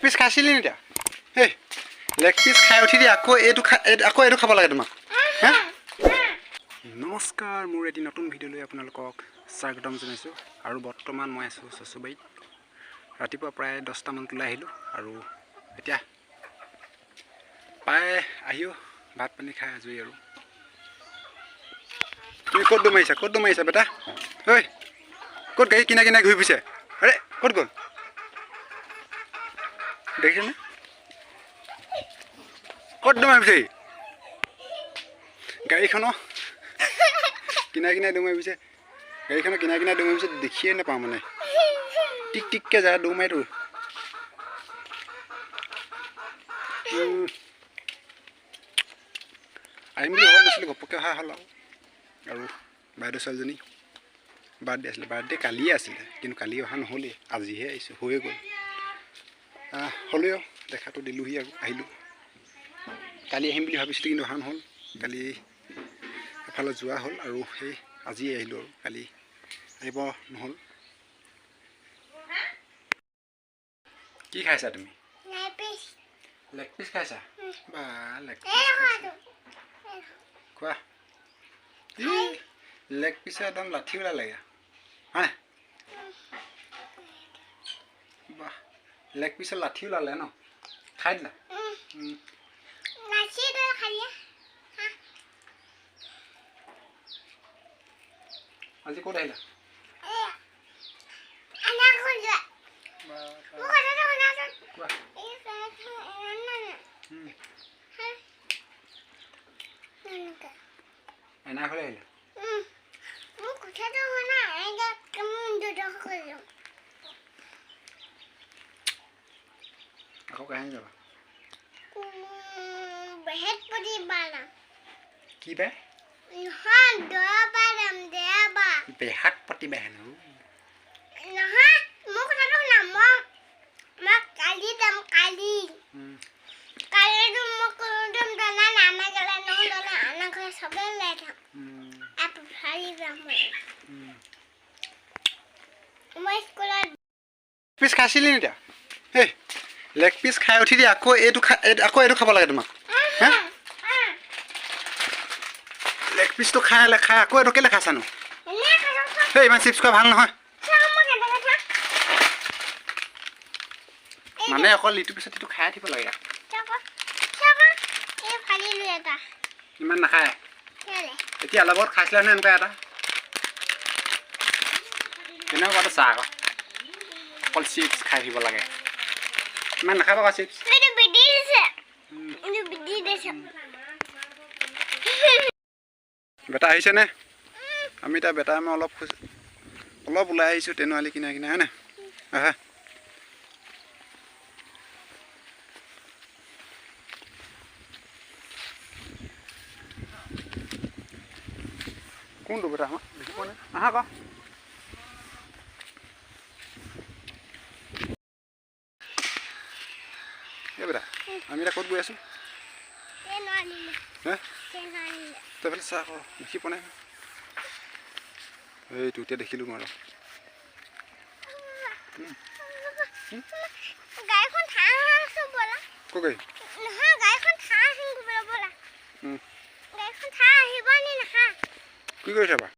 Piece খাইছিলি নি এতিয়া? হেই, leg piece খাই উঠি দি আকৌ এইটো খাই, আকৌ এইটো খাব লাগে তোমাক। হা, নমস্কাৰ, মোৰ এটি নতুন ভিডিঅ'লৈ আপোনালোকক স্বাগতম জনাইছোঁ। আৰু বৰ্তমান মই আছোঁ চচুবাৰীত। ৰাতিপুৱা প্ৰায় 10টামানত ওলাই আহিলোঁ আৰু এতিয়া প্ৰায় আহিও ভাত পানী খাই আজৰি। আৰু তুমি ক'ত দৌৰ মাৰিছা? ক'ত দৌৰ মাৰিছা বেটা? ঐ, ক'ত গাড়ী কিনা কিনা ঘূৰি ফুৰিছে? আৰে, ক'ত গ'ল দেখিছেনে? ক'ত দৌৰ মাৰি ফুৰিছে? গাড়ীখনৰ কিনা কিনাই দৌৰ মাৰি ফুৰিছে। গাড়ীখনৰ কিনা কিনাই দৌৰ মাৰি ফুৰিছে, দেখিয়ে নাপাওঁ। মানে টিক টিককৈ যায় দৌৰ মাৰিতো। আহিম বুলি ভবা নাছিলোঁ, ঘপককৈ অহা হ'ল। আৰু বাইদেউ ছোৱালীজনী বাৰ্থডে আছিলে। বাৰ্থডে কালিয়ে আছিলে, কিন্তু কালি অহা নহ'লেই, আজিহে আহিছোঁ, হৈয়ে গ'ল। হ'লেও দেখাটো দিলোঁহি আৰু আহিলোঁ। কালি আহিম বুলি ভাবিছিলোঁ, কিন্তু অহা নহ'ল। কালি এফালে যোৱা হ'ল আৰু সেই আজিয়ে আহিলোঁ, আৰু কালি আহিব নহ'ল। কি খাইছা তুমি? লেগ পিচ খাইছা? বা, লেগ পিচ খোৱা। লেগ পিচৰ একদম লাঠি ওলালে হয়। বাহ, লেগ পিচৰ লাঠি ওলালে ন? খাই দিলা। আজি ক'ত আহিলা? কোৱা। এনাই ঘৰলৈ আহিলা? আকৌ কাহিনী যাবা কি বাই? বেহাত পাতিবা হেনো। নহয়, মোৰ কথাটো শুনা। মই কালি যাম, কালি। কালিতো মই কোনো জানা নাই। আমাৰ গ'লে নহয় জানা, আমাৰ ঘৰত চবেই ওলাই যাম, ফালি যাম মই স্কুলত। পিচ খাইছিলি নি এতিয়া? হেই, লেগ পিচ খাই উঠি দি আকৌ এইটো খাই, আকৌ এইটো খাব লাগে তোমাক। হা, লেগ পিচটো খাই খাই আকৌ এইটো কেলৈ খাইছানো? হেই, ইমান চিপছ খোৱা ভাল নহয়। মানে অকল ইটো পিছত ইটো খাই থাকিব লাগে, ইমান নাখায়। এতিয়া অলপ আগত খাইছিলা নে এনেকুৱা এটা? তেনেকুৱাটো চাহ আকৌ অকল চিপছ খাই থাকিব লাগে। ইমান নাখাব আকৌ চিপছ। বেটা আহিছেনে? আমি এতিয়া বেটা মই অলপ খোজ অলপ ওলাই আহিছোঁ তেনুৱালি কিনা কিনা, হয়নে? আহা, কোনটো বেটা? আমাৰ দেখি পোৱা নাই, আহা ক। এই বেটা, আমি এতিয়া ক'ত গৈ আছোঁ? হে, তই এইফালে চাহ কৰ, দেখি পোৱা নাই। এইটো এতিয়া দেখিলোঁ মই। ক'ত গাড়ী? কি কৰিছা বা?